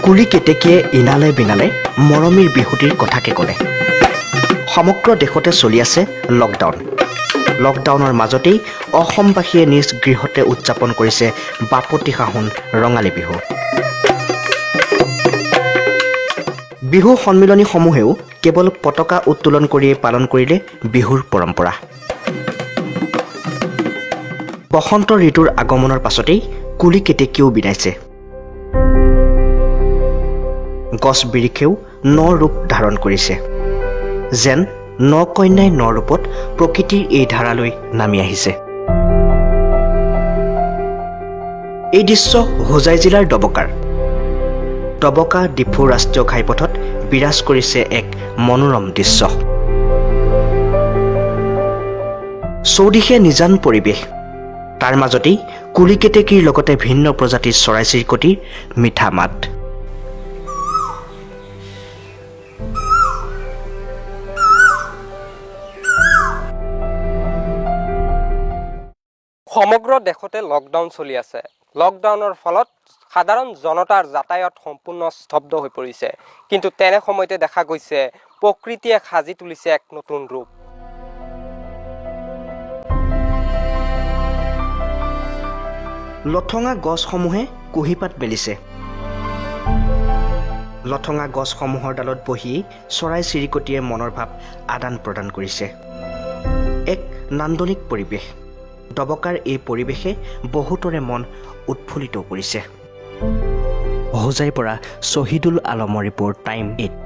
কুলি কেতেকীয়ে ইনালে বিনালে মৰমীৰ বিহুটিৰ কথাকে ক'লে। সমগ্ৰ দেশতে চলি আছে লকডাউন। লকডাউনৰ মাজতেই অসমবাসীয়ে নিজ গৃহতে উদযাপন কৰিছে বাপতি সাহোন ৰঙালী বিহু। বিহু সন্মিলনীসমূহেও কেৱল পতাকা উত্তোলন কৰিয়েই পালন কৰিলে বিহুৰ পৰম্পৰা। বসন্ত ঋতুৰ আগমনৰ পাছতেই কুলি কেতেকীয়েও বিনাইছে। গছ বিৰিখেও ন ৰূপ ধাৰণ কৰিছে, যেন ন কন্যাই ন ৰূপত প্ৰকৃতিৰ এই ধাৰালৈ নামি আহিছে। এই দৃশ্য হোজাই জিলাৰ ডবকাৰ। ডবকা ডিফু ৰাষ্ট্ৰীয় ঘাইপথত বিৰাজ কৰিছে এক মনোৰম দৃশ্য। চৌদিশে নিজান পৰিৱেশ, তাৰ মাজতেই কুলি কেতেকীৰ লগতে ভিন্ন প্ৰজাতিৰ চৰাই চিৰিকটিৰ মিঠা মাত। সমগ্ৰ দেশতে লকডাউন চলি আছে। লকডাউনৰ ফলত সাধাৰণ জনতাৰ যাতায়াত সম্পূৰ্ণ স্তব্ধ হৈ পৰিছে। কিন্তু তেনে সময়তে দেখা গৈছে প্ৰকৃতিয়ে সাজি তুলিছে এক নতুন ৰূপ। লঠঙা গছসমূহে কুঁহিপাত মেলিছে। লঠঙা গছসমূহৰ ডালত বহি চৰাই চিৰিকটিয়ে মনৰ ভাৱ আদান প্ৰদান কৰিছে। এক নান্দনিক পৰিৱেশ। ডবকাৰ এই পৰিৱেশে বহুতৰে মন উৎফুল্লিত কৰিছে। হোজাইৰ পৰা শ্বহিদুল আলমৰ ৰিপৰ্ট, টাইম 8।